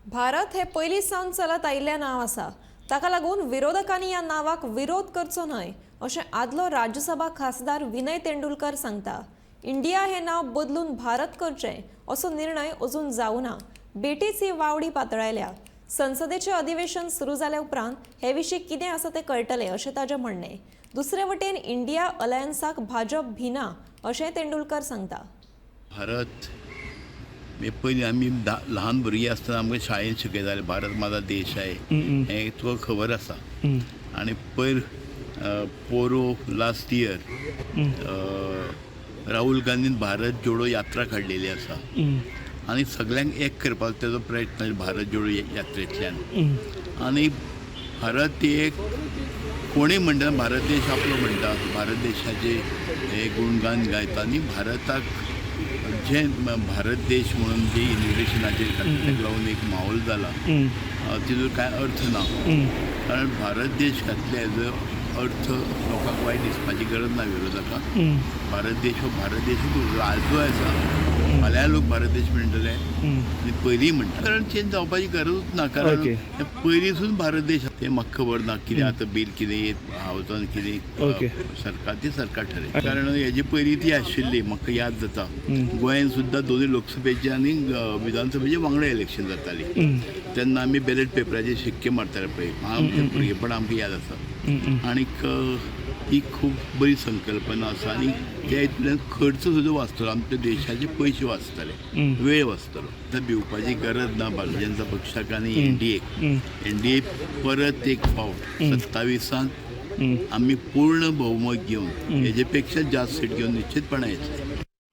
भारत हे पयलीं सावन चलत आयिल्लें नांव आसा. ताका लागून विरोधकांनी ह्या नांवाक विरोध करचो न्हय अशें आदलो राज्यसभा खासदार विनय तेंडुलकर सांगता. इंडिया हें नांव बदलून भारत करचें असो निर्णय अजून जावना. बेठीच ही वावडी पातळायल्या. संसदेचें अधिवेशन सुरू जाल्या उपरांत हे विशीं कितें आसा तें कळटलें अशें ताजें म्हणणें. दुसरे वटेन इंडिया अलायन्साक भाजप भिना अशें तेंडुलकर सांगता. भारत हे पयलीं आमी ल्हान भुरगीं आसतना आमकां शाळेंत शिकयताले, भारत माझा देश आहे हें तुका खबर आसा. आनी पयर पोरो लास्ट इयर राहुल गांधीन भारत जोडो यात्रा काडलेली आसा आनी सगल्यांक एक करपाक तेजो प्रयत्न भारत जोडो यात्रेंतल्यान. आनी भारत एक कोणूय म्हणटा भारत देश आपलो म्हणटा, भारत देशाचे हे गुणगान गायता आनी भारताक जे भारत देश म्हणून जे इन्विटेशनाचेर घातला ताका लागून एक माहोल जाला, तितून कांय अर्थ ना. कारण भारत देश घातले हेजो अर्थ लोकांक वायट दिसपाची गरज ना विरोधकांक. भारत देश हो भारत देशूच उरलो, आजूय आसा, फाल्यां लोक भारत देश म्हणटले आनी पयलीं म्हणटा. कारण चेंज जावपाची गरजूच ना, कारण पयलींसून भारत देश तें म्हाका खबर ना कितें आतां बील कितें येत हावजान कितें सरकार ती सरकार ठरयता. कारण हेजे पयलीं ती आशिल्ली म्हाका याद जाता, गोंयान सुद्दां दोनूय लोकसभेचे आनी विधानसभेचे वांगडा इलेक्शन जाताली तेन्ना आमी बॅलेट पेपराचे शिक्के मारताले पळय, आमचें भुरगेपण आमकां याद आसा. आनीक ही खूब बरी संकल्पना आसा आनी त्या हितूंतल्यान खर्च सुद्दां वाचतलो, आमच्या देशाचे पयशे वाचतले, वेळ वाचतलो. आतां भिवपाची गरज ना भारतीय जनता पक्षाक आनी एनडीएक. एनडीए परत एक फावट 27 आमी पूर्ण बहुमत घेवन हेजे पेक्षा जास्त सीट घेवन निश्चितपणान येतले.